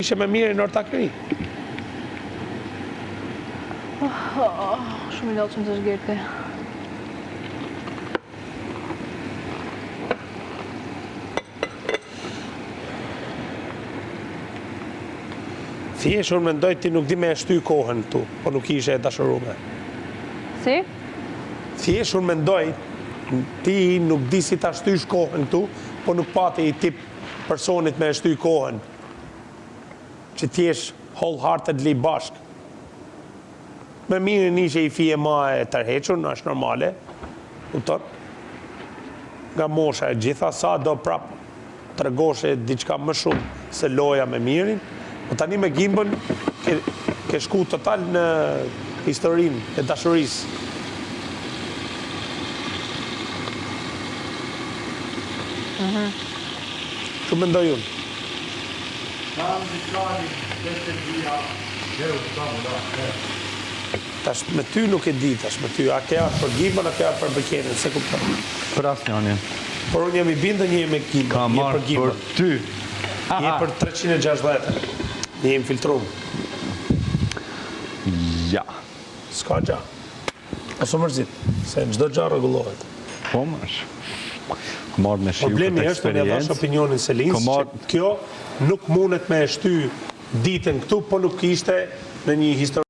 Ishe me Mirin ortakëri. Oh, oh, shumë i lodhshëm të zhgirti. Thjesht unë mendoj ti nuk di me e shty kohën këtu, po nuk ishe e dashurume. Si? Thjesht unë mendoj ti nuk di si ta shtysh kohën këtu, po nuk pate i tip personit me e shty kohën. Që t'jesh wholeheartedly bashkë. Me Mirin ishe i fije ma e tërhequr, është normale, kupton? Nga mosha e gjitha, sa do prap tregoshe diçka më shumë se loja me Mirin, po tani me Gimbën ke, ke shku total në historinë e dashurisë. Mm -hmm. Kështu mendoj unë. Tash me ty nuk e di tash me ty, a ke ardhur për Gimbën, a ke ardhur për Bekenin, s'e kuptoj. Për asnjërin. Por unë jam i bindur një me Gimbën, Kam je për ardhur për Gimbën. ty. Je për 360-ën. Je infiltrum. Ja. S'ka gja. Mos u mërzit, se çdo gjë rregullohet. Po mësh. Kom ardhë me shiju Problemi këtë është, unë ja dhash eksperiencë. opinionin Selins, Kom që ardhë kjo nuk mundet me e shty ditën këtu, po nuk ishte në një histori.